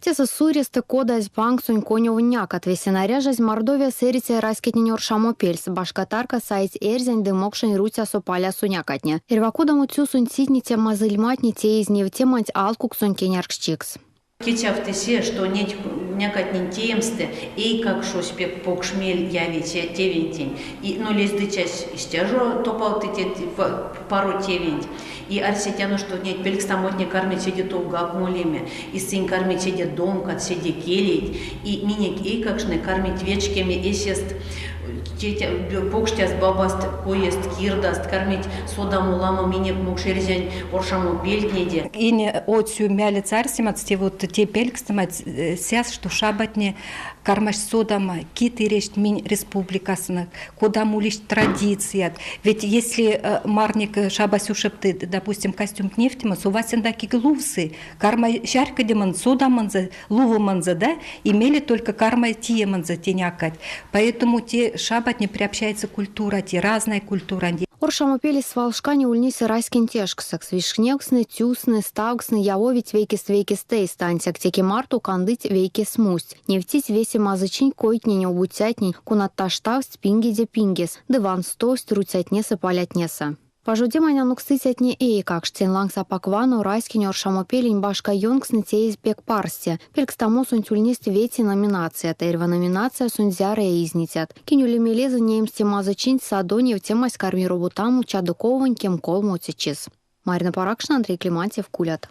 Тесэ сурестэ кодазь панксонь конёвонь някат. Весе наряжазь Мордовиясо эриця раськетнень оршамопельс. Башка тарка сайсть эрзянь ды мокшонь руцясо палясо някатне. Эрьва кодамо тюсонь цитниця мазыльматне теизь невтеманть алкуксонь кенярксчикс. Кецявты се, што неть някатнень теемстэ эйкакшось пек покш мель яви те тевентень. И, но лездыцясь истя жо топавты те паро тевенть. И арсетяно, што неть пелькстамотне кармить седе товгак молеме, и сынь кармить седе домкат, седе келейть, и минек эйкакштне кармить вечкеме эсест покштяст-бабаст коест, кирдаст, кармить содамо ламо минек мокшэрзянь оршамопельтнеде. Ине оцю мялец арсемат, те вот те пелькстэмат сяс, што шабатне кармасть содамо, кить эрясть минь республикасонок, кодамо улить традицият. Ведь если марник шабась ушепты, допустим, костюм невтема, совасенда кик лувсы, карма чарькодеман содаманзо, лувоманзо, да, имели только карма тиеманзо тенякать. Поэтому те шабатне приобщается культура, те разная культура. Оршамопелесь свалшкане ульнесь раськень тешксэкс. Викшневкстнэ, тюстнэ, ставкстнэ явовить вейкест-вейкест эйстэ, ансяк теке марто кандыть вейке смусть. Невтить весе мазычинь койтнень, обуцятнень, конат таштавсть пингеде пингес ды ванстовсть руцятнесэ-палятнесэ. Важодемань анокстыцятне эйкакшт, тень лангс апак вано, раськень оршамопелень башка ёнкстнэ теезь пек парсте. Пелькстамосонть ульнесть вете номинацият. Эрьва номинациясонть зярыя изницят. Кинь ули мелезэ неемс те мазычинть, садо невтемась карми роботамо чадыковонь кемколмоце чис. Марина Паракшина, Андрей Клемантьев, Кулят.